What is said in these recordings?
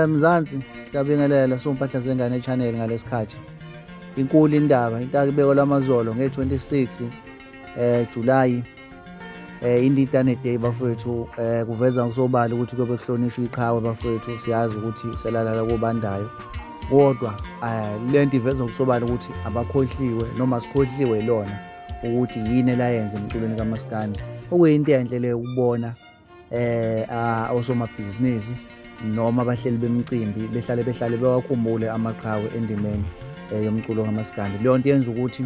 Mzansi siyabingelela siwumpahla zengane channel ngalesikhathi. Inkulu indaba intaka ibekwa lamazolo nge-26 July Indidane Day bafowethu kuveza ngokusobala ukuthi kuyobe kuhlonishwa iqhawe bafowethu siyazi ukuthi selalala kobandayo kodwa lento iveza ngokusobala ukuthi abakhohliwe noma sikhohliwe ilona ukuthi yini elayenza emculweni kaMaskandi okuyinto enhle leyo ukubona osomabhizinisi noma abahleli bemicimbi behlale behlale bewakhumbule amaqhawe endimeni yomculo kamaskandi. Leyo nto yenza ukuthi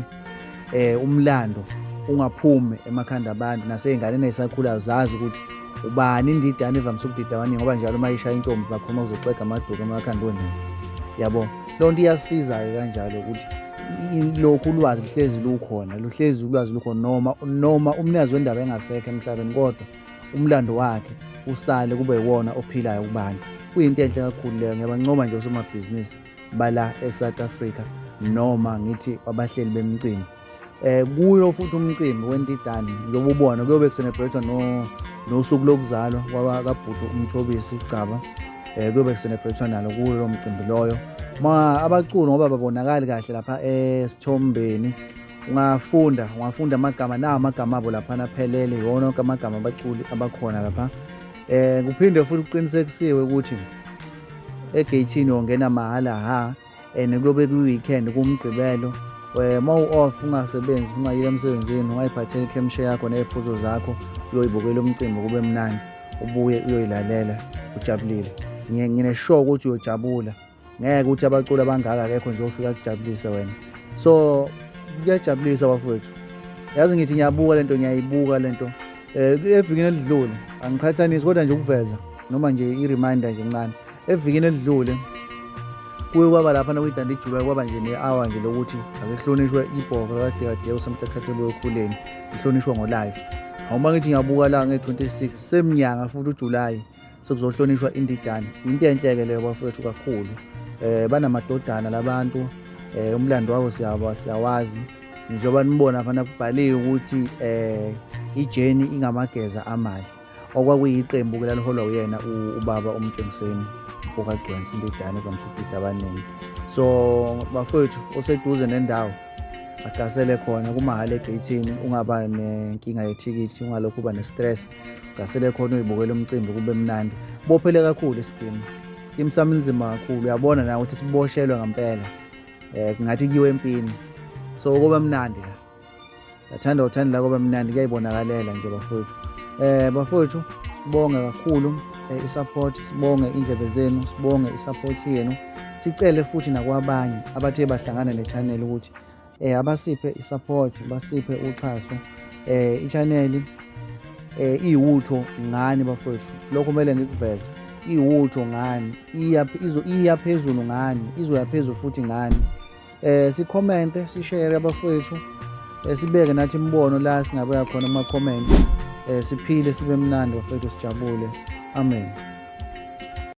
umlando ungaphumi emakhanda abantu nasey'nganeni ey'sakhulayo zazi ukuthi ubani indidane evamise ukudida abaningi ngoba njalo uma ishaya intombi bakhuluma kuzoxega amaduku emakhanda onina yabo. Leyo nto iyasiza-ke kanjalo ukuthi lokhu ulwazi luhlezi lukhona, luhlezi ulwazi lukhona noma umnikazi wendaba engasekho emhlabeni kodwa umlando wakhe usale kube iwona ophilayo kubantu. Kuyinto enhle kakhulu leyo, ngiyabancoma nje osomabhizinisi bala eSouth Africa noma ngithi abahleli bemicimbi. Kuyo futhi umcimbi wendidane njengoba ubona kuyobe kucelebrate no nosuku lokuzalwa kwaba kaBhuti uMthobisi Gcaba. Kuyobe kucelebrate nalo kulo lo mcimbi loyo. Ma abaculi ngoba babonakali kahle lapha esithombeni ungafunda amagama nawo amagama abo laphana aphelele iwona onke amagama abaculi abakhona lapha. Kuphinde futhi kuqinisekisiwe ukuthi egeyithini uyongena mahhala ha and kuyobe kwi-weekend kuwumgqibelo. Uma u-off ungasebenzi ungayile emsebenzini ungayiphathela ikhemshe yakho ney'phuzo zakho uyoyibukela umcimbi kube mnandi ubuye uyoyilalela ujabulile. Ngine-sure ukuthi uyojabula. Ngeke ukuthi abaculi abangaka akekho nje ofika kujabulise wena. So kuyajabulisa bafowethu. Yazi ngithi ngiyabuka lento ngiyayibuka lento. Evikini elidlule angiqhathanisi kodwa nje ukuveza noma nje i-reminder nje encane. Evikini elidlule kuye kwaba lapha nakuyidanda ijula kwaba nje ne-hour nje lokuthi ake kuhlonishwe ibhova lakadekadeka usemkhathelo wekhuleni lihlonishwa ngo-live. Awuma ngithi ngiyabuka la nge-26 semnyanga futhi uJuly sekuzohlonishwa indidane. Into enhle-ke leyo bafowethu kakhulu. Banamadodana labantu umlando wabo siyawazi. Njengoba nibona lapha kubhaliwe ukuthi ijeni ingamageza amahle. Okwakuyiqembu ke laliholwa uyena ubaba uMtshengiseni mfoka Gcwensa indidane evamise ukudida abaningi. So bafowethu oseduze nendawo agasele khona kumahhala egeyithini ungaba nenkinga yethikithi ungalokhu uba ne-stress. Gasele khona uyibukele umcimbi kube mnandi. Bophele kakhulu isikimu. Isikimu sami inzima kakhulu uyabona na ukuthi siboshelwe ngempela. Kungathi kuyiwe empini. So kuba mnandi la. Ngathanda uthanda la kuba mnandi kuyayibonakalela nje bafowethu. Bafowethu sibonge kakhulu i-support, sibonge indlebe zenu, sibonge i-support yenu. Sicele futhi nakwabanye abathe bahlangana ne-channel ukuthi abasiphe i-support, basiphe uxhaso. I-channel iwutho ngani bafowethu, lokho kumele ngikuveze. Iwutho ngani, iya phezulu ngani, izoya phezulu futhi ngani. Sikhomente, sishare abafowethu, sibeke nathi imibono la singabeka khona ama comment. Siphile sibe mnandi bafowethu sijabule. Amen.